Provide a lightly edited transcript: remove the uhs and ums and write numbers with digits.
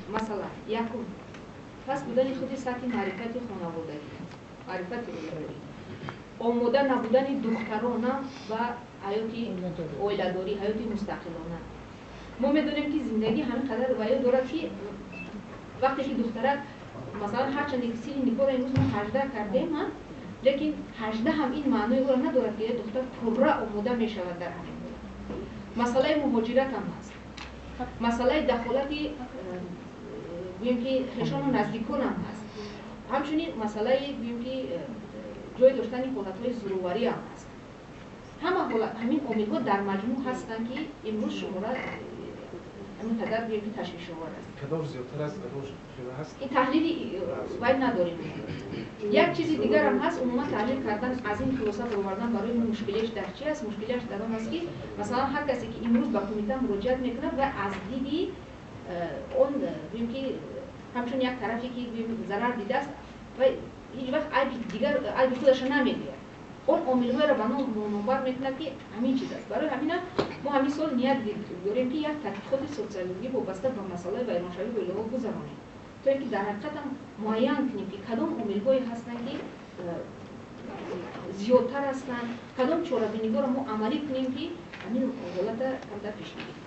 Масалан, якум, паст будани худи сатҳи маърифати хонаводагӣ, маърифати оиладорӣ, омода набудани духтарона ба ҳаёти оиладорӣ, ҳаёти мустақилона. Мо медонем, ки зиндагӣ ҳамин қадар ваё дорад, ки вақте ки духтарак, масалан, ҳарчанде ки синни никоҳро имрӯз мо 18 кардем, лекин 18 ҳам ин маънои ӯро надорад, ки духтар пурра омода мешавад дар ҳамин ҳолат. Масъалаи муҳоҷират ҳам ҳаст, масъалаи дахолати, гӯем ки, хешону наздикон ҳам ҳаст, ҳамчунин масъалаи, гӯем ки, ҷой доштани ҳолатҳои зӯроварӣ ҳам ҳаст. Ҳама ҳамин омилҳо дар маҷмӯъ ҳастанд, ки имрӯз шумора ҳамин қадар, гӯем ки, ташвишовар аст. Кадом зиёдтар аст, ҳаст? Ин таҳлили вай надорем. Як чизи дигарам ҳаст. Умуман, таҳлил кардан, аз ин хулоса баровардан барои мо мушкилиаш дар чи аст? Мушкилиаш дар он аст, ки, масалан, ҳар касе ки имрӯз ба кумита муроҷиат мекунад ва аз диди он, гӯем ки, ҳамчун як тарафе ки зарар дидааст, ва ҳеҷ вақт айби дигар, айби худаша намегӯяд, он омилҳоеро ба номбар мекунад, ки ҳамин чиз аст. Барои ҳамина мо ҳамин сол ният дорем, ки як тадқиқоти социологӣ вобаста ба масъалаи вайроншавии оилаҳо гузаронем, то ин ки дар ҳақиқатам муайян кунем, ки кадом омилҳое ҳастанд, ки зиёдтар ҳастанд, кадом чорабиниҳоро мо амалӣ кунем, ки ҳамин ҳолата камтар пешгирӣ кунем.